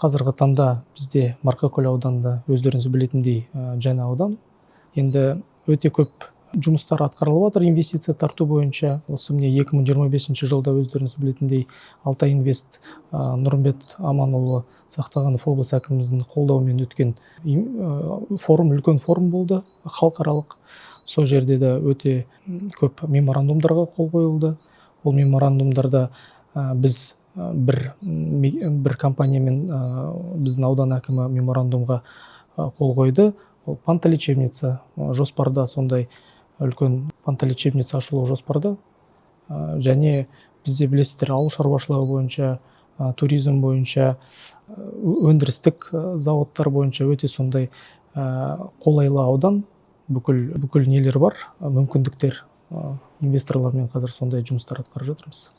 Қазіргі таңда бізде Марқакөл ауданында, өздеріңіз білетіндей, жаңа аудан. Енді өте көп жұмыстар атқарылып жатыр инвестиция тарту бойынша. Осы, міне, 2025 жылда, өздеріңіз білетіндей, Алтай Инвест, Нұрымбет Аманұлы Сақтағанов, облыс әкіміміздің қолдауымен өткен форум, үлкен форум болды халықаралық. Сол жерде де өте көп меморандумдарға қол қойылды. Ол меморандумдарда біз бір компаниямен, біздің аудан әкімі меморандумға қол қойды. Ол пантолечебница, жоспарда, сондай үлкен пантолечебница ашылу жоспарда. Және бізде, білесіздер, ауыл шаруашылығы бойынша, туризм бойынша, өндірістік зауыттар бойынша өте сондай қолайлы аудан. Бүкіл нелер бар, мүмкіндіктер. Инвесторлармен қазір сондай жұмыстар атқарып жатырмыз.